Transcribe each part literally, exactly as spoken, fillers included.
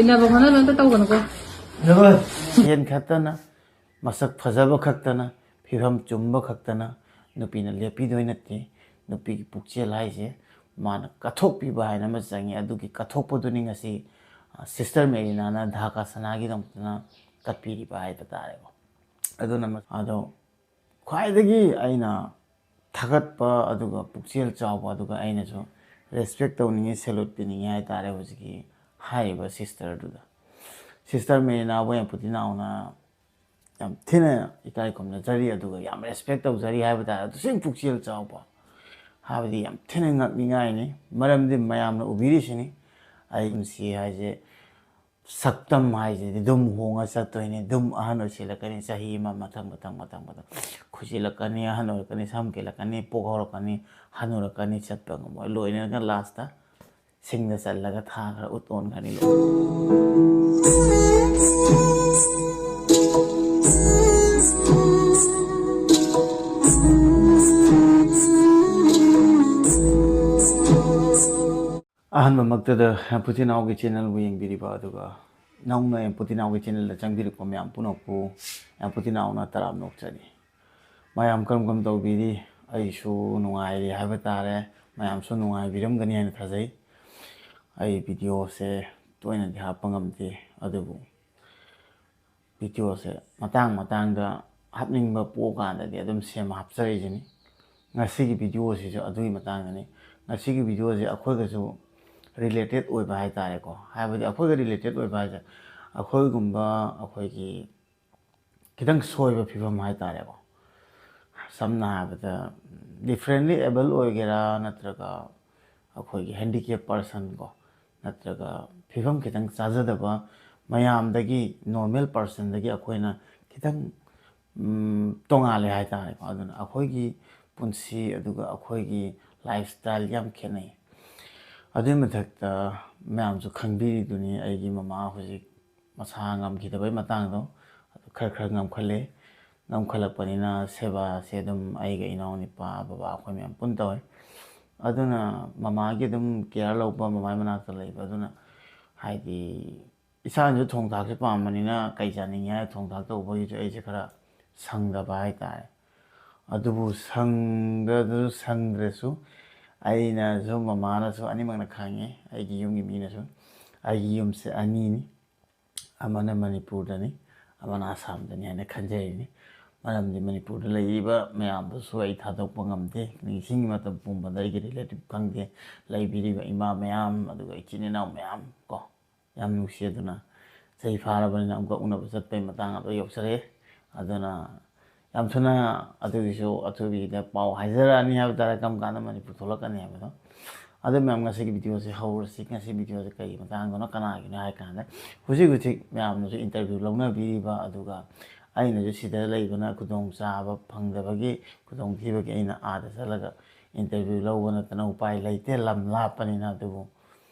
ꯏꯟꯅꯕ ꯍꯣꯠꯅꯕ ꯑꯝꯇ ꯇꯧꯒꯅꯨꯀꯣ꯫ ꯌꯦꯟ ꯈꯛꯇꯅ, ꯃꯁꯛ ꯐꯖꯕ ꯈꯛꯇꯅ, ꯐꯤꯕꯝ ꯆꯨꯝꯕ ꯈꯛꯇꯅ ꯅꯨꯄꯤꯅ ꯂꯦꯞꯄꯤꯗꯣꯏ ꯅꯠꯇꯦ꯫ ꯅꯨꯄꯤꯒꯤ ꯄꯨꯛꯆꯦꯜ ꯍꯥꯏꯁꯦ ꯃꯥꯅ ꯀꯠꯊꯣꯛꯄꯤꯕ ꯍꯥꯏꯅ ꯑꯃ ꯆꯪꯉꯤ꯫ ꯑꯗꯨꯒꯤ ꯀꯠꯊꯣꯛꯄꯗꯨꯅꯤ ꯉꯁꯤ, ꯑ, ꯁꯤꯁꯇꯔ ꯃꯦꯔꯤꯅꯥꯅ ꯙꯥꯀꯥ ꯁꯅꯥꯒꯤꯗꯃꯛꯇꯅ ꯀꯠꯄꯤꯔꯤꯕ ꯍꯥꯏꯕ ꯇꯥꯔꯦꯀꯣ꯫ ꯑꯗꯨꯅ ꯃ-, ꯑꯗꯣ ꯈ꯭ꯋꯥꯏꯗꯒꯤ ꯑꯩꯅ ꯊꯥꯒꯠꯄ, ꯑꯗꯨꯒ ꯄꯨꯛꯆꯦꯜ ꯆꯥꯎꯕ, ꯑꯗꯨꯒ ꯑꯩꯅꯁꯨ ꯔꯦꯁꯄꯦꯛ ꯇꯧꯅꯤꯡꯉꯤ, ꯁꯦꯂꯨꯠ ꯄꯤꯅꯤꯡꯉꯤ ꯍꯥꯏ ꯇꯥꯔꯦ ꯍꯧꯖꯤꯛꯀꯤ ꯍꯥꯏꯔꯤꯕ ꯁꯤꯁꯇꯔꯗꯨꯗ꯫ ꯁꯤꯁꯇꯔ ꯃꯦꯔꯤꯅꯥꯕꯨ ꯌꯥꯝ ꯄꯨꯇꯤꯅꯥꯎꯅ ꯌꯥꯝ ꯊꯤꯅ ꯏꯀꯥꯏ ꯈꯨꯝꯅꯖꯔꯤ, ꯑꯗꯨꯒ ꯌꯥꯝ ꯔꯦꯁꯄꯦꯛ ꯇꯧꯖꯔꯤ ꯍꯥꯏꯕ ꯇꯥꯔꯦ꯫ ꯇꯁꯦꯡ ꯄꯨꯛꯆꯦꯜ ꯆꯥꯎꯕ ꯍꯥꯏꯕꯗꯤ ꯌꯥꯝ ꯊꯤꯅ ꯉꯛꯅꯤꯡꯉꯥꯏꯅꯤ꯫ ꯃꯔꯝꯗꯤ ꯃꯌꯥꯝꯅ ꯎꯕꯤꯔꯤꯁꯤꯅꯤ꯫ ꯑꯩ ꯄꯨꯟꯁꯤ ꯍꯥꯏꯁꯦ, ꯁꯛꯇꯝ ꯍꯥꯏꯁꯤꯗꯤ ꯑꯗꯨꯝ ꯍꯣꯡꯉ ꯆꯠꯇꯣꯏꯅꯤ꯫ ꯑꯗꯨꯝ ꯑꯍꯟ ꯑꯣꯏꯁꯤꯜꯂꯛꯀꯅꯤ, ꯆꯍꯤ ꯑꯃ ꯃꯊꯪ, ꯃꯊꯪ, ꯃꯊꯪ, ꯃꯊꯪ ꯈꯨꯏꯖꯤꯜꯂꯛꯀꯅꯤ, ꯑꯍꯟ ꯑꯣꯏꯔꯛꯀꯅꯤ, ꯁꯝ ꯀꯦꯜꯂꯛꯀꯅꯤ, ꯄꯣꯛ ꯍꯧꯔꯛꯀꯅꯤ, ꯍꯅꯨꯔꯛꯀꯅꯤ, ꯆꯠꯄ ꯉꯝꯃꯣꯏ꯫ ꯂꯣꯏꯅꯔꯒ ꯂꯥꯁꯇ ꯁꯤꯡꯗ ꯆꯜꯂꯒ ꯊꯥ ꯈꯔ ꯎꯠ ꯑꯣꯟꯈ꯭ꯔꯅꯤ꯫ ꯑꯍꯥꯟꯕꯃꯛꯇꯗ ꯌꯥꯝꯄꯨꯇꯤꯅꯥꯎꯒꯤ ꯆꯦꯅꯦꯜꯕꯨ ꯌꯦꯡꯕꯤꯔꯤꯕ, ꯑꯗꯨꯒ ꯅꯧꯅ ꯌꯥꯝꯄꯨꯇꯤꯅꯥꯎꯒꯤ ꯆꯦꯅꯦꯜꯗ ꯆꯪꯕꯤꯔꯛꯄ ꯃꯌꯥꯝ ꯄꯨꯝꯅꯃꯛꯄꯨ ꯌꯥꯝꯄꯨꯇꯤꯅꯥꯎꯅ ꯇꯔꯥꯝꯅ ꯑꯣꯛꯆꯔꯤ꯫ ꯃꯌꯥꯝ ꯀꯔꯝ ꯀꯔꯝ ꯇꯧꯕꯤꯔꯤ? ꯑꯩꯁꯨ ꯅꯨꯡꯉꯥꯏꯔꯤ ꯍꯥꯏꯕ ꯇꯥꯔꯦ꯫ ꯃꯌꯥꯝꯁꯨ ꯅꯨꯡꯉꯥꯏꯕꯤꯔꯝꯒꯅꯤ ꯍꯥꯏꯅ ꯊꯥꯖꯩ꯫ ꯑꯩ ꯚꯤꯗꯤꯑꯣꯁꯦ ꯇꯣꯏꯅꯗꯤ ꯍꯥꯞꯄ ꯉꯝꯗꯦ, ꯑꯗꯨꯕꯨ ꯚꯤꯗꯤꯑꯣꯁꯦ ꯃꯇꯥꯡ ꯃꯇꯥꯡꯗ ꯍꯥꯞꯅꯤꯡꯕ ꯄꯣꯛꯑꯀꯥꯟꯗꯗꯤ ꯑꯗꯨꯝ ꯁꯦꯝꯃ ꯍꯥꯞꯆꯔꯛꯏꯁꯤꯅꯤ꯫ ꯉꯁꯤꯒꯤ ꯚꯤꯗꯤꯑꯣꯁꯤꯁꯨ ꯑꯗꯨꯒꯤ ꯃꯇꯥꯡꯗꯅꯤ꯫ ꯉꯁꯤꯒꯤ ꯚꯤꯗꯤꯑꯣꯁꯦ ꯑꯩꯈꯣꯏꯒꯁꯨ ꯔꯤꯂꯦꯇꯦꯠ ꯑꯣꯏꯕ ꯍꯥꯏ ꯇꯥꯔꯦꯀꯣ꯫ ꯍꯥꯏꯕꯗꯤ ꯑꯩꯈꯣꯏꯒ ꯔꯤꯂꯦꯇꯦꯠ ꯑꯣꯏꯕ ꯍꯥꯏꯁꯦ, ꯑꯩꯈꯣꯏꯒꯨꯝꯕ ꯑꯩꯈꯣꯏꯒꯤ ꯈꯤꯇꯪ ꯁꯣꯏꯕ ꯐꯤꯕꯝ ꯍꯥꯏ ꯇꯥꯔꯦꯀꯣ꯫ ꯁꯝꯅ ꯍꯥꯏꯔꯕꯗ, ꯗꯤꯐ꯭ꯔꯦꯟꯂꯤ ꯑꯦꯕꯜ ꯑꯣꯏꯒꯦꯔꯥ, ꯅꯠꯇ꯭ꯔꯒ ꯑꯩꯈꯣꯏꯒꯤ ꯍꯦꯟꯗꯤꯀꯦꯞ ꯄꯔꯁꯟ ꯀꯣ, ꯅꯠꯇ꯭ꯔꯒ ꯐꯤꯕꯝ ꯈꯤꯇꯪ ꯆꯥꯖꯗꯕ ꯃꯌꯥꯝꯗꯒꯤ, ꯅꯣꯔꯃꯦꯜ ꯄꯔꯁꯟꯗꯒꯤ ꯑꯩꯈꯣꯏꯅ ꯈꯤꯇꯪ, ꯎꯝ, ꯇꯣꯉꯥꯜꯂꯦ ꯍꯥꯏ ꯇꯥꯔꯦꯀꯣ꯫ ꯑꯗꯨꯅ ꯑꯩꯈꯣꯏꯒꯤ ꯄꯨꯟꯁꯤ ꯑꯗꯨꯒ ꯑꯩꯈꯣꯏꯒꯤ ꯂꯥꯏꯐ ꯁ꯭ꯇꯥꯏꯜ ꯌꯥꯝ ꯈꯦꯠꯅꯩ꯫ ꯑꯗꯨꯒꯤ ꯃꯊꯛꯇ ꯃꯌꯥꯝꯁꯨ ꯈꯪꯕꯤꯔꯤꯗꯨꯅꯤ, ꯑꯩꯒꯤ ꯃꯃꯥ ꯍꯧꯖꯤꯛ ꯃꯁꯥ ꯉꯝꯈꯤꯗꯕꯩ ꯃꯇꯥꯡꯗꯣ, ꯑꯗꯨ ꯈꯔ ꯈꯔ ꯉꯝꯈꯠꯂꯦ꯫ ꯉꯝꯈꯠꯂꯛꯄꯅꯤꯅ ꯁꯦꯕꯥꯁꯦ ꯑꯗꯨꯝ ꯑꯩꯒ ꯏꯅꯥꯎꯅꯨꯄꯥ, ꯕꯕꯥ, ꯑꯩꯈꯣꯏ ꯃꯌꯥꯝ ꯄꯨꯟꯅ ꯇꯧꯋꯦ꯫ ꯑꯗꯨꯅ ꯃꯃꯥꯒꯤ ꯑꯗꯨꯝ ꯀꯤꯌꯔ ꯂꯧꯕ, ꯃꯃꯥꯒꯤ ꯃꯅꯥꯛꯇ ꯂꯩꯕ꯫ ꯑꯗꯨꯅ ꯍꯥꯏꯗꯤ ꯏꯁꯥꯅꯁꯨ ꯊꯣꯡ ꯊꯥꯛꯁꯨ ꯄꯥꯝꯕꯅꯤꯅ ꯀꯩ ꯆꯥꯅꯤꯡꯉꯦ ꯍꯥꯏꯔ ꯊꯣꯡ ꯊꯥꯛ ꯇꯧꯕꯒꯤꯁꯨ ꯑꯩꯁꯦ ꯈꯔ ꯁꯪꯗꯕ ꯍꯥꯏꯇꯥꯔꯦ꯫ ꯑꯗꯨꯕꯨ ꯁꯪꯗ꯭ꯔꯁꯨ, ꯁꯪꯗ꯭ꯔꯁꯨ ꯑꯩꯅꯁꯨ, ꯃꯃꯥꯅꯁꯨ, ꯑꯅꯤꯃꯛꯅ ꯈꯪꯉꯦ, ꯑꯩꯒꯤ ꯌꯨꯝꯒꯤ ꯃꯤꯅꯁꯨ꯫ ꯑꯩꯒꯤ ꯌꯨꯝꯁꯦ ꯑꯅꯤꯅꯤ, ꯑꯃꯅ ꯃꯅꯤꯄꯨꯔꯗꯅꯤ, ꯑꯃꯅ ꯑꯁꯥꯝꯗꯅꯤ ꯍꯥꯏꯅ ꯈꯟꯖꯔꯤꯅꯤ꯫ ꯃꯔꯝꯗꯤ ꯃꯅꯤꯄꯨꯔꯗ ꯂꯩꯔꯤꯕ ꯃꯌꯥꯝꯗꯨꯁꯨ ꯑꯩ ꯊꯥꯗꯣꯛꯄ ꯉꯝꯗꯦ꯫ ꯅꯤꯡꯁꯤꯡꯒꯤ ꯃꯇꯝ ꯄꯨꯝꯕꯗ ꯑꯩꯒꯤ ꯔꯤꯂꯦꯇꯤꯚ ꯈꯪꯗꯦ, ꯂꯩꯕꯤꯔꯤꯕ ꯏꯃꯥ ꯃꯌꯥꯝ, ꯑꯗꯨꯒ ꯏꯆꯤꯟ ꯏꯅꯥꯎ ꯃꯌꯥꯝ ꯀꯣ, ꯌꯥꯝ ꯅꯨꯡꯁꯤ꯫ ꯑꯗꯨꯅ ꯆꯍꯤ ꯐꯥꯔꯕꯅꯤꯅ ꯑꯃꯨꯛꯀ ꯎꯅꯕ ꯆꯠꯄꯩ ꯃꯇꯥꯡ ꯑꯗꯣ ꯌꯧꯁꯜꯂꯛꯑꯦ꯫ ꯑꯗꯨꯅ ꯌꯥꯝ ꯊꯨꯅ ꯑꯗꯨꯒꯤꯁꯨ ꯑꯊꯨꯕꯤꯗ ꯄꯥꯎ ꯍꯥꯏꯖꯔꯛꯑꯅꯤ ꯍꯥꯏꯕ ꯇꯥꯔꯦ, ꯀꯔꯝ ꯀꯥꯟꯗ ꯃꯅꯤꯄꯨꯔ ꯊꯣꯛꯂꯛꯀꯅꯤ ꯍꯥꯏꯕꯗꯣ꯫ ꯑꯗꯨ ꯃꯌꯥꯝ, ꯉꯁꯤꯒꯤ ꯚꯤꯗꯤꯑꯣꯁꯦ ꯍꯧꯔꯁꯤ꯫ ꯉꯁꯤ ꯚꯤꯗꯤꯑꯣꯁꯦ ꯀꯩꯒꯤ ꯃꯇꯥꯡꯗꯅꯣ, ꯀꯅꯥꯒꯤꯅꯣ ꯍꯥꯏ ꯀꯥꯟꯗ, ꯍꯧꯖꯤꯛ ꯍꯧꯖꯤꯛ ꯃꯌꯥꯝꯅꯁꯨ ꯏꯟꯇꯔꯚ꯭ꯌꯨ ꯂꯧꯅꯕꯤꯔꯤꯕ, ꯑꯗꯨꯒ ꯑꯩꯅꯁꯨ ꯁꯤꯗ ꯂꯩꯕꯅ ꯈꯨꯗꯣꯡꯆꯥꯕ ꯐꯪꯗꯕꯒꯤ, ꯈꯨꯗꯣꯡꯊꯤꯕꯒꯤ ꯑꯩꯅ ꯑꯥꯗ ꯆꯠꯂꯒ ꯏꯟꯇꯔꯚ꯭ꯌꯨ ꯂꯧꯕ ꯅꯠꯇꯅ ꯎꯄꯥꯏ ꯂꯩꯇꯦ, ꯂꯝ ꯂꯥꯞꯄꯅꯤꯅ꯫ ꯑꯗꯨꯕꯨ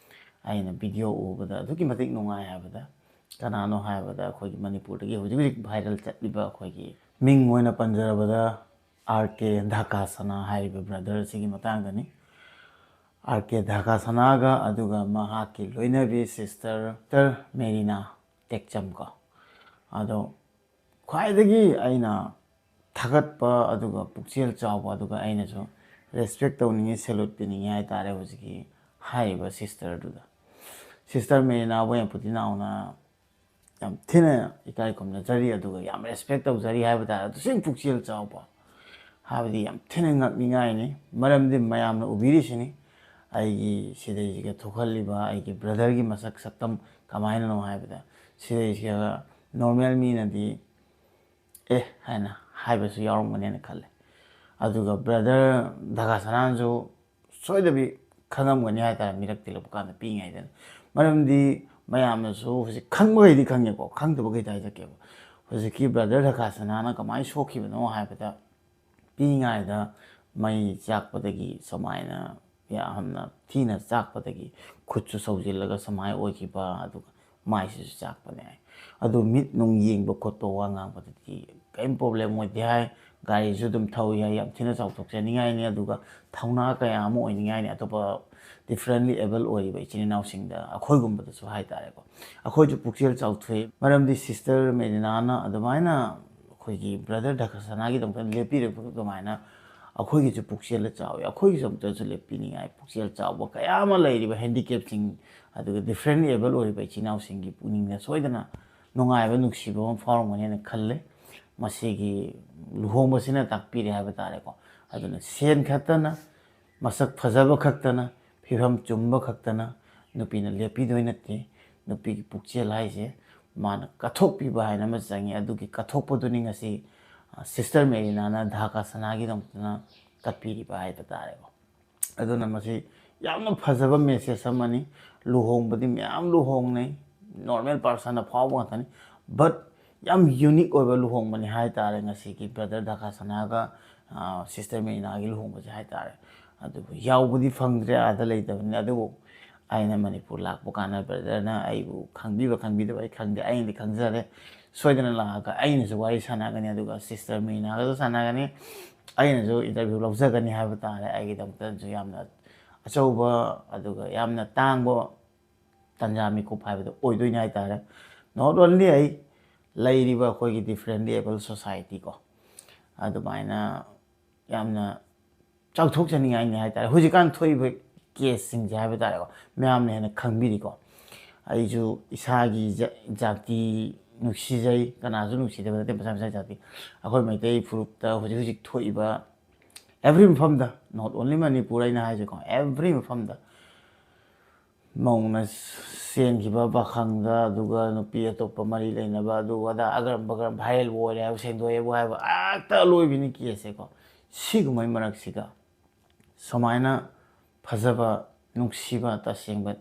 ꯑꯩꯅ ꯚꯤꯗꯤꯑꯣ ꯎꯕꯗ ꯑꯗꯨꯛꯀꯤ ꯃꯇꯤꯛ ꯅꯨꯡꯉꯥꯏ ꯍꯥꯏꯕꯗ, ꯀꯅꯥꯅꯣ ꯍꯥꯏꯕꯗ, ꯑꯩꯈꯣꯏꯒꯤ ꯃꯅꯤꯄꯨꯔꯗꯒꯤ ꯍꯧꯖꯤꯛ ꯍꯧꯖꯤꯛ ꯚꯥꯏꯔꯦꯜ ꯆꯠꯂꯤꯕ ꯑꯩꯈꯣꯏꯒꯤ ꯃꯤꯡ ꯑꯣꯏꯅ ꯄꯟꯖꯔꯕꯗ, ꯑꯥꯔ ꯀꯦ ꯙꯥꯀꯥꯁꯅꯥ ꯍꯥꯏꯔꯤꯕ ꯕ꯭ꯔꯗꯔ ꯑꯁꯤꯒꯤ ꯃꯇꯥꯡꯗꯅꯤ꯫ ꯑꯥꯔ ꯀꯦ ꯙꯥꯀꯥꯁꯅꯥꯒ ꯑꯗꯨꯒ ꯃꯍꯥꯛꯀꯤ ꯂꯣꯏꯅꯕꯤ ꯁꯤꯁꯇꯔ ꯃꯦꯔꯤꯅꯥ ꯇꯦꯛꯆꯝ ꯀꯣ꯫ ꯑꯗꯣ ꯈ꯭ꯋꯥꯏꯗꯒꯤ ꯑꯩꯅ ꯊꯥꯒꯠꯄ ꯑꯗꯨꯒ ꯄꯨꯛꯆꯦꯜ ꯆꯥꯎꯕ, ꯑꯗꯨꯒ ꯑꯩꯅꯁꯨ ꯔꯦꯁꯄꯦꯛ ꯇꯧꯅꯤꯡꯉꯤ, ꯁꯦꯂꯨꯠ ꯄꯤꯅꯤꯡꯉꯤ ꯍꯥꯏ ꯇꯥꯔꯦ ꯍꯧꯖꯤꯛꯀꯤ ꯍꯥꯏꯔꯤꯕ ꯁꯤꯁꯇꯔꯗꯨꯗ꯫ ꯁꯤꯁꯇꯔ ꯃꯦꯔꯤꯅꯥꯕꯨ ꯌꯥꯝ ꯄꯨꯇꯤ ꯅꯥꯎꯅ ꯌꯥꯝ ꯊꯤꯅ ꯏꯀꯥꯏ ꯈꯨꯝꯅꯖꯔꯤ, ꯑꯗꯨꯒ ꯌꯥꯝ ꯔꯦꯁꯄꯦꯛ ꯇꯧꯖꯔꯤ ꯍꯥꯏꯕ ꯇꯥꯔꯦ꯫ ꯇꯁꯦꯡ ꯄꯨꯛꯆꯦꯜ ꯆꯥꯎꯕ ꯍꯥꯏꯕꯗꯤ ꯌꯥꯝ ꯊꯤꯅ ꯉꯛꯅꯤꯡꯉꯥꯏꯅꯤ꯫ ꯃꯔꯝꯗꯤ ꯃꯌꯥꯝꯅ ꯎꯕꯤꯔꯤꯁꯤꯅꯤ ꯑꯩꯒꯤ ꯁꯤꯗꯩꯁꯤꯒ ꯊꯣꯛꯍꯜꯂꯤꯕ ꯑꯩꯒꯤ ꯕ꯭ꯔꯗꯔꯒꯤ ꯃꯁꯛ ꯁꯛꯇꯝ ꯀꯃꯥꯏꯅꯅꯣ ꯍꯥꯏꯕꯗ, ꯁꯤꯗꯩꯁꯤꯒ ꯅꯣꯔꯃꯦꯜ ꯃꯤꯅꯗꯤ "ꯑꯦ" ꯍꯥꯏꯅ ꯍꯥꯏꯕꯁꯨ ꯌꯥꯎꯔꯝꯒꯅꯦꯅ ꯈꯜꯂꯦ꯫ ꯑꯗꯨꯒ ꯕ꯭ꯔꯗꯔ ꯙꯥꯀꯥꯁꯅꯥꯅꯁꯨ ꯁꯣꯏꯗꯕꯤ ꯈꯪꯉꯝꯒꯅꯤ ꯍꯥꯏ ꯇꯥꯔꯦ, ꯃꯤꯔꯛ ꯇꯤꯜꯂꯛꯄ ꯀꯥꯟꯗ ꯄꯤꯛꯏꯉꯩꯗꯅ꯫ ꯃꯔꯝꯗꯤ ꯃꯌꯥꯝꯅꯁꯨ ꯍꯧꯖꯤꯛ ꯈꯪꯕꯈꯩꯗꯤ ꯈꯪꯉꯦꯀꯣ, ꯈꯪꯗꯕꯈꯩꯗ ꯍꯥꯏꯖꯒꯦꯕ꯫ ꯍꯧꯖꯤꯛꯀꯤ ꯕ꯭ꯔꯗꯔ ꯙꯥꯀꯥꯁꯅꯥꯅ ꯀꯃꯥꯏꯅ ꯁꯣꯛꯈꯤꯕꯅꯣ ꯍꯥꯏꯕꯗ, ꯄꯤꯛꯏꯉꯩꯗ ꯃꯩ ꯆꯥꯛꯄꯗꯒꯤ ꯁꯨꯃꯥꯏꯅ ꯌꯥꯝꯅ ꯊꯤꯅ ꯆꯥꯛꯄꯗꯒꯤ ꯈꯨꯠꯁꯨ ꯁꯧꯖꯤꯜꯂꯒ ꯁꯨꯃꯥꯏꯅ ꯑꯣꯏꯈꯤꯕ, ꯑꯗꯨꯒ ꯃꯥꯏꯁꯤꯁꯨ ꯆꯥꯛꯄꯅꯦ ꯍꯥꯏ꯫ ꯑꯗꯨ ꯃꯤꯠ ꯅꯨꯡ ꯌꯦꯡꯕ ꯈꯣꯠꯄ, ꯋꯥ ꯉꯥꯡꯕꯗꯗꯤ ꯀꯔꯤꯝ ꯄ꯭ꯔꯣꯕ꯭ꯂꯦꯝ ꯑꯣꯏꯗꯦ ꯍꯥꯏ꯫ ꯒꯥꯔꯤꯁꯨ ꯑꯗꯨꯝ ꯊꯧꯏ ꯍꯥꯏ, ꯌꯥꯝ ꯊꯤꯅ ꯆꯥꯎꯊꯣꯛꯆꯅꯤꯡꯉꯥꯏꯅꯤ꯫ ꯑꯗꯨꯒ ꯊꯧꯅꯥ ꯀꯌꯥ ꯑꯃ ꯑꯣꯏꯅꯤꯡꯉꯥꯏꯅꯤ ꯑꯇꯣꯞꯄ differently able ꯑꯣꯏꯔꯤꯕ ꯏꯆꯤꯟ ꯏꯅꯥꯎꯁꯤꯡꯗ, ꯑꯩꯈꯣꯏꯒꯨꯝꯕꯗꯁꯨ ꯍꯥꯏꯇꯥꯔꯦꯀꯣ꯫ ꯑꯩꯈꯣꯏꯁꯨ ꯄꯨꯛꯆꯦꯜ ꯆꯥꯎꯊꯣꯛꯏ, ꯃꯔꯝꯗꯤ ꯁꯤꯁꯇꯔ ꯃꯦꯔꯤꯅꯥꯅ ꯑꯗꯨꯃꯥꯏꯅ ꯑꯩꯈꯣꯏꯒꯤ ꯕ꯭ꯔꯗꯔ ꯙꯀꯥꯁꯅꯥꯒꯤꯗꯃꯛꯇ ꯂꯦꯞꯄꯤꯔꯛꯄ ꯑꯗꯨꯃꯥꯏꯅ ꯑꯩꯈꯣꯏꯒꯤꯁꯨ ꯄꯨꯛꯆꯦꯜꯗ ꯆꯥꯎꯏ, ꯑꯩꯈꯣꯏꯒꯤꯁꯨ ꯑꯃꯨꯛꯇꯁꯨ ꯂꯦꯞꯄꯤꯅꯤꯡꯉꯥꯏ ꯄꯨꯛꯆꯦꯜ ꯆꯥꯎꯕ ꯀꯌꯥ ꯑꯃ ꯂꯩꯔꯤꯕ handicapeꯁꯤꯡ, ꯑꯗꯨꯒ differently able ꯑꯣꯏꯔꯤꯕ ꯏꯆꯤꯟ ꯏꯅꯥꯎꯁꯤꯡꯒꯤ ꯄꯨꯛꯅꯤꯡꯗ ꯁꯣꯏꯗꯅ ꯅꯨꯡꯉꯥꯏꯕ, ꯅꯨꯡꯁꯤꯕ ꯑꯃ ꯐꯥꯎꯔꯝꯒꯅꯤ ꯍꯥꯏꯅ ꯈꯜꯂꯦ꯫ ꯃꯁꯤꯒꯤ ꯂꯨꯍꯣꯡꯕꯁꯤꯅ ꯇꯥꯛꯄꯤꯔꯦ ꯍꯥꯏꯕ ꯇꯥꯔꯦꯀꯣ꯫ ꯑꯗꯨꯅ ꯁꯦꯟ ꯈꯛꯇꯅ, ꯃꯁꯛ ꯐꯖꯕ ꯈꯛꯇꯅ, ꯐꯤꯕꯝ ꯆꯨꯝꯕ ꯈꯛꯇꯅ ꯅꯨꯄꯤꯅ ꯂꯦꯞꯄꯤꯗꯣꯏ ꯅꯠꯇꯦ꯫ ꯅꯨꯄꯤꯒꯤ ꯄꯨꯛꯆꯦꯜ ꯍꯥꯏꯁꯦ ꯃꯥꯅ ꯀꯠꯊꯣꯛꯄꯤꯕ ꯍꯥꯏꯅ ꯑꯃ ꯆꯪꯉꯤ꯫ ꯑꯗꯨꯒꯤ ꯀꯠꯊꯣꯛꯄꯗꯨꯅꯤ ꯉꯁꯤ, ꯑ, ꯁꯤꯁꯇꯔ ꯃꯦꯔꯤꯅꯥꯅ ꯙꯀꯥꯁꯅꯥꯒꯤꯗꯃꯛꯇꯅ ꯀꯠꯄꯤꯔꯤꯕ ꯍꯥꯏꯕ ꯇꯥꯔꯦꯀꯣ꯫ ꯑꯗꯨꯅ ꯃꯁꯤ ꯌꯥꯝꯅ ꯐꯖꯕ message ꯑꯃꯅꯤ꯫ ꯂꯨꯍꯣꯡꯕꯗꯤ ꯃꯌꯥꯝ ꯂꯨꯍꯣꯡꯅꯩ, normal personꯅ ꯐꯥꯎꯕ ꯉꯥꯛꯇꯅꯤ, but ꯌꯥꯝ unique ꯑꯣꯏꯕ ꯂꯨꯍꯣꯡꯕꯅꯤ ꯍꯥꯏ ꯇꯥꯔꯦ ꯉꯁꯤꯒꯤ ꯕ꯭ꯔꯗꯔ ꯙꯀꯥꯁꯅꯥꯒ, ꯑ, ꯁꯤꯁꯇꯔ ꯃꯦꯔꯤꯅꯥꯒꯤ ꯂꯨꯍꯣꯡꯕꯁꯦ ꯍꯥꯏ ꯇꯥꯔꯦ꯫ ꯑꯗꯨꯕꯨ ꯌꯥꯎꯕꯗꯤ ꯐꯪꯗ꯭ꯔꯦ, ꯑꯥꯗ ꯂꯩꯇꯕꯅꯤꯅ꯫ ꯑꯗꯨꯕꯨ ꯑꯩꯅ ꯃꯅꯤꯄꯨꯔ ꯂꯥꯛꯄ ꯀꯥꯟꯗ ꯕ꯭ꯔꯗꯔꯅ ꯑꯩꯕꯨ ꯈꯪꯕꯤꯕ ꯈꯪꯕꯤꯗꯕ ꯑꯩ ꯈꯪꯗꯦ, ꯑꯩꯅꯗꯤ ꯈꯪꯖꯔꯦ꯫ ꯁꯣꯏꯗꯅ ꯂꯥꯛꯑꯒ ꯑꯩꯅꯁꯨ ꯋꯥꯔꯤ ꯁꯥꯟꯅꯒꯅꯤ, ꯑꯗꯨꯒ ꯁꯤꯁꯇꯔ ꯃꯦꯔꯤꯅꯥꯒꯁꯨ ꯁꯥꯟꯅꯒꯅꯤ, ꯑꯩꯅꯁꯨ interview ꯂꯧꯖꯒꯅꯤ ꯍꯥꯏꯕ ꯇꯥꯔꯦ꯫ ꯑꯩꯒꯤꯗꯃꯛꯇꯁꯨ ꯌꯥꯝꯅ ꯑꯆꯧꯕ ꯑꯗꯨꯒ ꯌꯥꯝꯅ ꯇꯥꯡꯕ ꯇꯟꯖꯥ ꯃꯤꯀꯨꯞ ꯍꯥꯏꯕꯗꯣ ꯑꯣꯏꯗꯣꯏꯅꯤ ꯍꯥꯏ ꯇꯥꯔꯦ꯫ Not only ꯑꯩ, ꯂꯩꯔꯤꯕ ꯑꯩꯈꯣꯏꯒꯤ differently able society ꯀꯣ, ꯑꯗꯨꯃꯥꯏꯅ ꯌꯥꯝꯅ ꯆꯥꯎꯊꯣꯛꯆꯅꯤꯡꯉꯥꯏꯅꯤ ꯍꯥꯏ ꯇꯥꯔꯦ꯫ ꯍꯧꯖꯤꯛꯀꯥꯟ ꯊꯣꯛꯏꯕ caseꯁꯤꯡꯁꯦ ꯍꯥꯏꯕ ꯇꯥꯔꯦꯀꯣ, ꯃꯌꯥꯝꯅ ꯍꯦꯟꯅ ꯈꯪꯕꯤꯔꯤꯀꯣ꯫ ꯑꯩꯁꯨ ꯏꯁꯥꯒꯤ ꯖ-, ꯖꯥꯇꯤ ꯅꯨꯡꯁꯤꯖꯩ, ꯀꯅꯥꯁꯨ ꯅꯨꯡꯁꯤꯗꯕ ꯅꯠꯇꯦ ꯃꯁꯥ ꯃꯁꯥꯒꯤ ꯖꯥꯇꯤ꯫ ꯑꯩꯈꯣꯏ ꯃꯩꯇꯩ ꯐꯨꯔꯨꯞꯇ ꯍꯧꯖꯤꯛ ꯍꯧꯖꯤꯛ ꯊꯣꯛꯏꯕ every ꯃꯐꯝꯗ, not only ꯃꯅꯤꯄꯨꯔ ꯑꯩꯅ ꯍꯥꯏꯁꯦꯀꯣ, every ꯃꯐꯝꯗ ꯃꯧꯅ ꯆꯦꯟꯈꯤꯕ ꯄꯥꯈꯪꯗ, ꯑꯗꯨꯒ ꯅꯨꯄꯤ ꯑꯇꯣꯞꯄ ꯃꯔꯤ ꯂꯩꯅꯕ, ꯑꯗꯨ ꯑꯗꯥ ꯑꯒꯔꯝ ꯕꯒꯔꯝ viral ꯑꯣꯏꯔꯦ ꯍꯥꯏꯕ, ꯁꯦꯡꯗꯣꯛꯑꯦꯕꯨ ꯍꯥꯏꯕ, ꯍꯦꯛꯇ ꯑꯂꯣꯏꯕꯤꯅꯤ caseꯁꯦꯀꯣ꯫ ꯁꯤꯒꯨꯝꯕꯩ ꯃꯔꯛꯁꯤꯒ ꯁꯨꯃꯥꯏꯅ ꯐꯖꯕ, ꯅꯨꯡꯁꯤꯕ, ꯇꯁꯦꯡꯕ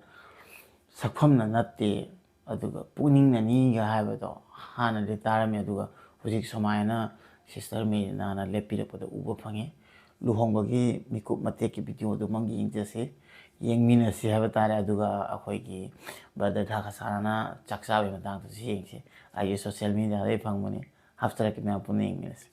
ꯁꯛꯐꯝꯅ ꯅꯠꯇꯦ, ꯑꯗꯨꯒ ꯄꯨꯛꯅꯤꯡꯅꯅꯤꯒ ꯍꯥꯏꯕꯗꯣ ꯍꯥꯟꯅꯗꯤ ꯇꯥꯔꯝꯃꯤ, ꯑꯗꯨꯒ ꯍꯧꯖꯤꯛ ꯁꯨꯃꯥꯏꯅ ꯁꯤꯁꯇꯔ ꯃꯦꯔꯤꯅꯥꯅ ꯂꯦꯞꯄꯤꯔꯛꯄꯗ ꯎꯕ ꯐꯪꯉꯤ꯫ ꯂꯨꯍꯣꯡꯕꯒꯤ ꯃꯤꯀꯨꯞ ꯃꯇꯦꯛꯀꯤ videoꯗꯨꯃꯛ ꯌꯦꯡꯖꯁꯤ, ꯌꯦꯡꯃꯤꯟꯅꯁꯤ ꯍꯥꯏꯕ ꯇꯥꯔꯦ꯫ ꯑꯗꯨꯒ ꯑꯩꯈꯣꯏꯒꯤ ꯕ꯭ꯔꯗꯔ ꯙꯀꯥꯁꯅꯥꯅ ꯆꯥꯛ ꯆꯥꯕꯒꯤ ꯃꯇꯥꯡꯗꯁꯨ ꯌꯦꯡꯁꯤ꯫ ꯑꯩꯒꯤ social mediaꯗꯒꯤ ꯐꯪꯕꯅꯤ, ꯍꯥꯞꯆꯔꯛꯀꯦ, ꯃꯌꯥꯝ ꯄꯨꯟꯅ ꯌꯦꯡꯃꯤꯟꯅꯁꯤ꯫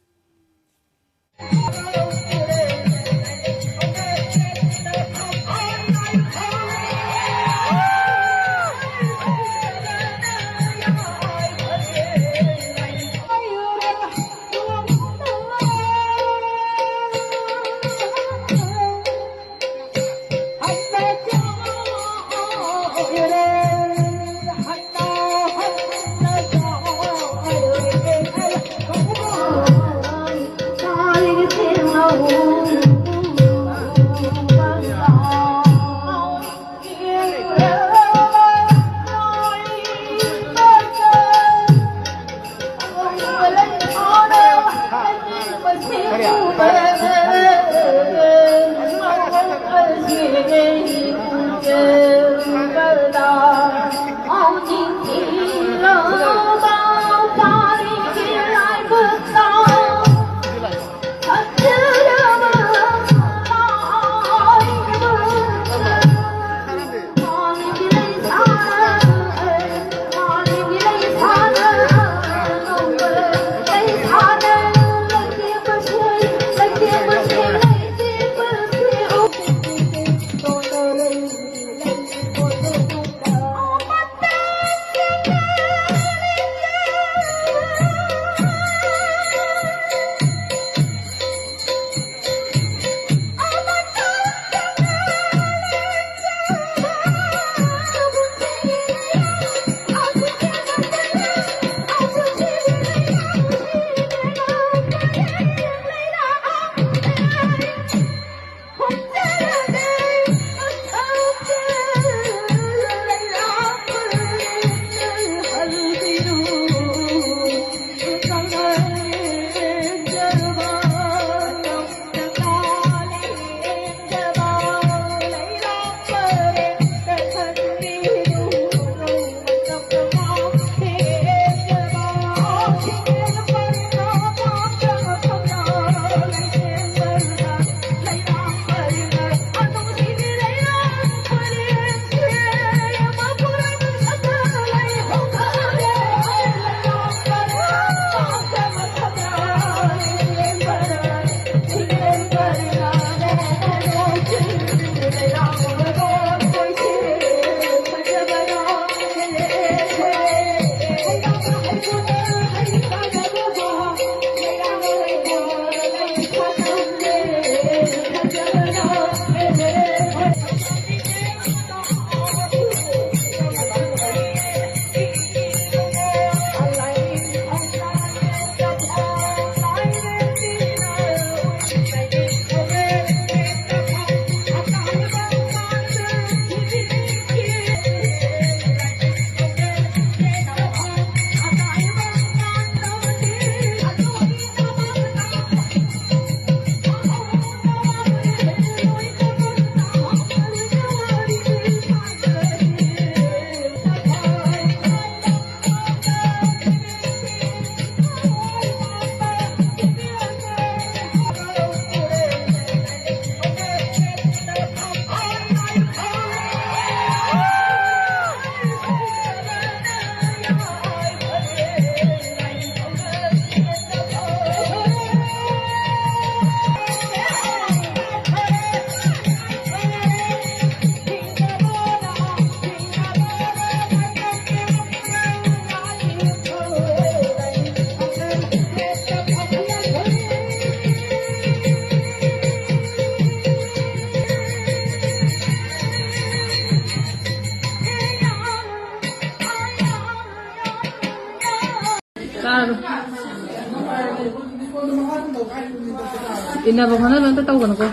ꯏꯟꯅꯕ ꯈꯣꯠꯅꯕ ꯑꯝꯇ ꯇꯧꯒꯅꯨꯀꯣ꯫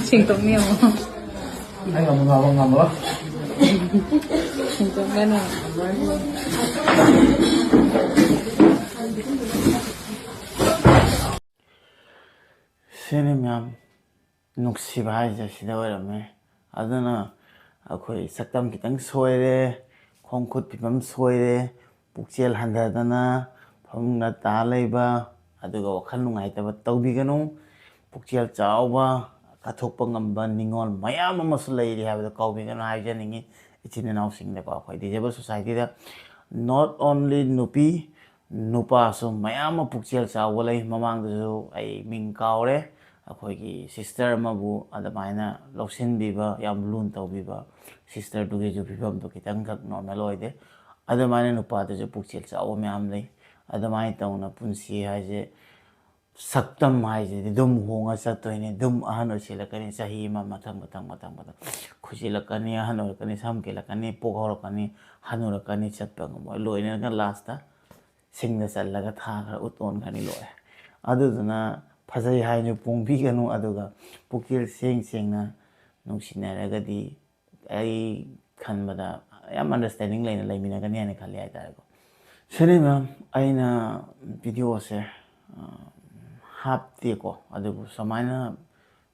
ꯁꯦꯡꯗꯣꯛꯅꯤ ꯑꯃꯨꯛ꯫ ꯑꯩ ꯉꯝꯕ ꯉꯝꯕ ꯉꯝꯃꯔꯣꯏ꯫ ꯁꯦꯡꯗꯣꯛꯅꯅꯨ꯫ ꯁꯤꯅꯤ ꯃꯌꯥꯝ, ꯅꯨꯡꯁꯤꯕ ꯍꯥꯏꯁꯦ ꯁꯤꯗ ꯑꯣꯏꯔꯝꯃꯦ꯫ ꯑꯗꯨꯅ ꯑꯩꯈꯣꯏ ꯁꯛꯇꯝ ꯈꯤꯇꯪ ꯁꯣꯏꯔꯦ, ꯈꯣꯡ ꯈꯨꯠ ꯐꯤꯕꯝ ꯁꯣꯏꯔꯦ, ꯄꯨꯛꯆꯦꯜ ꯍꯟꯊꯗꯅ ꯐꯃꯨꯡꯗ ꯇꯥ ꯂꯩꯕ, ꯑꯗꯨꯒ ꯋꯥꯈꯜ ꯅꯨꯡꯉꯥꯏꯇꯕ ꯇꯧꯕꯤꯒꯅꯨ꯫ ꯄꯨꯛꯆꯦꯜ ꯆꯥꯎꯕ, ꯀꯠꯊꯣꯛꯄ ꯉꯝꯕ ꯅꯤꯉꯣꯜ ꯃꯌꯥꯝ ꯑꯃꯁꯨ ꯂꯩꯔꯤ ꯍꯥꯏꯕꯗꯣ ꯀꯥꯎꯕꯤꯒꯅꯨ ꯍꯥꯏꯖꯅꯤꯡꯉꯤ꯫ ꯏꯆꯤꯟ ꯏꯅꯥꯎꯁꯤꯡꯗꯀꯣ, ꯑꯩꯈꯣꯏ Disabled Society the not only ꯅꯨꯄꯤ, ꯅꯨꯄꯥꯁꯨ ꯃꯌꯥꯝ ꯑꯃ ꯄꯨꯛꯆꯦꯜ ꯆꯥꯎꯕ ꯂꯩ꯫ ꯃꯃꯥꯡꯗꯁꯨ ꯑꯩ ꯃꯤꯡ ꯀꯥꯎꯔꯦ, ꯑꯩꯈꯣꯏꯒꯤ sister ꯑꯃꯕꯨ ꯑꯗꯨꯃꯥꯏꯅ ꯂꯧꯁꯤꯟꯕꯤꯕ, ꯌꯥꯝ ꯂꯨꯅ ꯇꯧꯕꯤꯕ sister ꯗꯨꯒꯤꯁꯨ ꯐꯤꯕꯝꯗꯣ ꯈꯤꯇꯪꯈꯛ normal ꯑꯣꯏꯗꯦ꯫ ꯑꯗꯨꯃꯥꯏꯅ ꯅꯨꯄꯥꯗꯁꯨ ꯄꯨꯛꯆꯦꯜ ꯆꯥꯎꯕ ꯃꯌꯥꯝ ꯂꯩ꯫ ꯑꯗꯨꯃꯥꯏꯅ ꯇꯧꯅ ꯄꯨꯟꯁꯤ ꯍꯥꯏꯁꯦ, ꯁꯛꯇꯝ ꯍꯥꯏꯁꯤꯗꯤ ꯑꯗꯨꯝ ꯍꯣꯡꯉ ꯆꯠꯇꯣꯏꯅꯤ꯫ ꯑꯗꯨꯝ ꯑꯍꯟ ꯑꯣꯏꯁꯤꯜꯂꯛꯀꯅꯤ, ꯆꯍꯤ ꯑꯃ ꯃꯊꯪ ꯃꯊꯪ ꯃꯊꯪ ꯃꯊꯪ ꯈꯨꯏꯖꯤꯜꯂꯛꯀꯅꯤ, ꯑꯍꯟ ꯑꯣꯏꯔꯛꯀꯅꯤ, ꯁꯝ ꯀꯦꯜꯂꯛꯀꯅꯤ, ꯄꯣꯛ ꯍꯧꯔꯛꯀꯅꯤ, ꯍꯅꯨꯔꯛꯀꯅꯤ, ꯆꯠꯄ ꯉꯝꯃꯣꯏ꯫ ꯂꯣꯏꯅꯔꯒ last ꯁꯤꯡꯗ ꯆꯜꯂꯒ ꯊꯥ ꯈꯔ ꯎꯠ ꯑꯣꯟꯈ꯭ꯔꯅꯤ, ꯂꯣꯏꯔꯦ꯫ ꯑꯗꯨꯗꯨꯅ ꯐꯖꯩ ꯍꯥꯏꯅ ꯄꯣꯡꯕꯤꯒꯅꯨ, ꯑꯗꯨꯒ ꯄꯨꯛꯆꯦꯜ ꯁꯦꯡ ꯁꯦꯡꯅ ꯅꯨꯡꯁꯤꯅꯔꯒꯗꯤ ꯑꯩ ꯈꯟꯕꯗ ꯌꯥꯝ understanding ꯂꯩꯅ ꯂꯩꯃꯤꯟꯅꯒꯅꯤ ꯍꯥꯏꯅ ꯈꯜꯂꯤ ꯍꯥꯏꯇꯥꯔꯦꯀꯣ꯫ ꯁꯤꯅꯤ ꯃꯌꯥꯝ, ꯑꯩꯅ video ꯁꯦ, ꯑ, ꯍꯥꯞꯇꯦꯀꯣ, ꯑꯗꯨꯕꯨ ꯁꯨꯃꯥꯏꯅ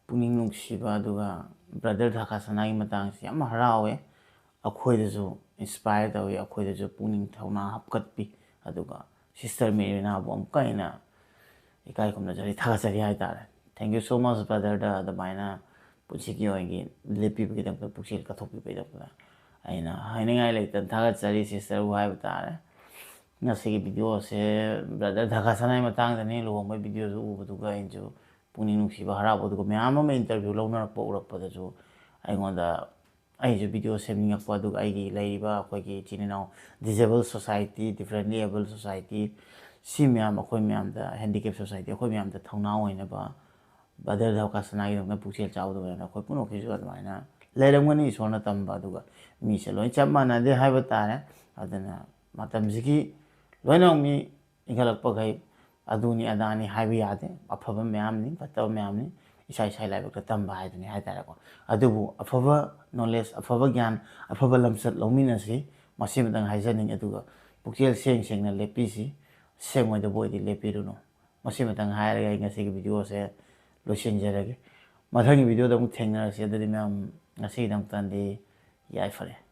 ꯄꯨꯛꯅꯤꯡ ꯅꯨꯡꯁꯤꯕ, ꯑꯗꯨꯒ brother ꯙꯥꯀꯥ ꯁꯅꯥꯒꯤ ꯃꯇꯥꯡꯁꯦ ꯌꯥꯝ ꯍꯔꯥꯎꯋꯦ꯫ ꯑꯩꯈꯣꯏꯗꯁꯨ inspire ꯇꯧꯋꯤ, ꯑꯩꯈꯣꯏꯗꯁꯨ ꯄꯨꯛꯅꯤꯡ ꯊꯧꯅꯥ ꯍꯥꯞꯀꯠꯄꯤ꯫ ꯑꯗꯨꯒ sister ꯃꯦꯔꯤꯅꯥꯕꯨ ꯑꯃꯨꯛꯀ ꯍꯦꯟꯅ ꯏꯀꯥꯏ ꯈꯨꯝꯅꯖꯔꯤ, ꯊꯥꯒꯠꯆꯔꯤ ꯍꯥꯏꯇꯥꯔꯦ꯫ Thank you so much brother ꯗ ꯑꯗꯨꯃꯥꯏꯅ ꯄꯨꯟꯁꯤꯒꯤ ꯑꯣꯏꯒꯤ ꯂꯦꯞꯄꯤꯕꯒꯤꯗꯃꯛꯇ, ꯄꯨꯛꯆꯦꯜ ꯀꯠꯊꯣꯛꯄꯤꯕꯒꯤꯗꯃꯛꯇ ꯑꯩꯅ ꯍꯥꯏꯅꯤꯡꯉꯥꯏ ꯂꯩꯇꯅ ꯊꯥꯒꯠꯆꯔꯤ sister ꯕꯨ ꯍꯥꯏꯕ ꯇꯥꯔꯦ꯫ ꯉꯁꯤꯒꯤ video ꯁꯦ brother ꯙꯥꯀꯥ ꯁꯅꯥꯒꯤ ꯃꯇꯥꯡꯗꯅꯤ꯫ ꯂꯨꯍꯣꯡꯕꯒꯤ video ꯁꯨ ꯎꯕꯗꯨꯒ ꯑꯩꯅꯁꯨ ꯄꯨꯛꯅꯤꯡ ꯅꯨꯡꯁꯤꯕ, ꯍꯔꯥꯎꯕ, ꯑꯗꯨꯒ ꯃꯌꯥꯝ ꯑꯃ interview ꯂꯧꯅꯔꯛꯄ ꯎꯔꯛꯄꯗꯁꯨ ꯑꯩꯉꯣꯟꯗ, ꯑꯩꯁꯨ video ꯁꯦꯝꯅꯤꯡꯉꯛꯄ, ꯑꯗꯨꯒ ꯑꯩꯒꯤ ꯂꯩꯔꯤꯕ ꯑꯩꯈꯣꯏꯒꯤ ꯏꯆꯤꯟ ꯏꯅꯥꯎ Disabled Society, Differently Abled Society, ꯁꯤ ꯃꯌꯥꯝ, ꯑꯩꯈꯣꯏ ꯃꯌꯥꯝꯗ, Handicap Society, ꯑꯩꯈꯣꯏ ꯃꯌꯥꯝꯗ ꯊꯧꯅꯥ ꯑꯣꯏꯅꯕ brother ꯙꯥꯀꯥ ꯁꯅꯥꯒꯤꯗꯃꯛꯇ ꯄꯨꯛꯆꯦꯜ ꯆꯥꯎꯗꯕꯅ ꯑꯩꯈꯣꯏ ꯄꯨꯝꯅꯃꯛꯀꯤꯁꯨ ꯑꯗꯨꯃꯥꯏꯅ ꯂꯩꯔꯝꯒꯅꯤ ꯏꯁꯣꯔꯅ ꯇꯝꯕ꯫ ꯑꯗꯨꯒ ꯃꯤꯁꯦ ꯂꯣꯏ ꯆꯞ ꯃꯥꯟꯅꯗꯦ ꯍꯥꯏꯕ ꯇꯥꯔꯦ꯫ ꯑꯗꯨꯅ ꯃꯇꯝꯁꯤꯒꯤ ꯂꯣꯏꯅꯃꯛ ꯃꯤ ꯏꯟꯈꯠꯂꯛꯄꯈꯩ ꯑꯗꯨꯅꯤ ꯑꯗꯥꯅꯤ ꯍꯥꯏꯕ ꯌꯥꯗꯦ꯫ ꯑꯐꯕ ꯃꯌꯥꯝꯅꯤ, ꯐꯠꯇꯕ ꯃꯌꯥꯝꯅꯤ, ꯏꯁꯥ ꯏꯁꯥꯒꯤ ꯂꯥꯏꯕꯛꯇ ꯇꯝꯕ ꯍꯥꯏꯗꯨꯅꯤ ꯍꯥꯏꯇꯥꯔꯦꯀꯣ꯫ ꯑꯗꯨꯕꯨ ꯑꯐꯕ knowledge, ꯑꯐꯕ ꯒ꯭ꯌꯥꯟ, ꯑꯐꯕ ꯂꯝꯆꯠ ꯂꯧꯃꯤꯟꯅꯁꯤ꯫ ꯃꯁꯤꯃꯇꯪ ꯍꯥꯏꯖꯅꯤꯡꯉꯤ꯫ ꯑꯗꯨꯒ ꯄꯨꯛꯆꯦꯜ ꯁꯦꯡ ꯁꯦꯡꯅ ꯂꯦꯞꯄꯤꯁꯤ, ꯁꯦꯡꯉꯣꯏꯗꯕ ꯑꯣꯏꯗꯤ ꯂꯦꯞꯄꯤꯔꯨꯅꯨ꯫ ꯃꯁꯤꯃꯇꯪ ꯍꯥꯏꯔꯒ ꯑꯩ ꯉꯁꯤꯒꯤ videoꯁꯦ ꯂꯣꯏꯁꯤꯟꯖꯔꯒꯦ꯫ ꯃꯊꯪꯒꯤ videoꯗ ꯑꯃꯨꯛ ꯊꯦꯡꯅꯔꯁꯤ꯫ ꯑꯗꯨꯗꯤ ꯃꯌꯥꯝ ꯉꯁꯤꯒꯤꯗꯃꯛꯇꯗꯤ ꯌꯥꯏꯐꯔꯦ꯫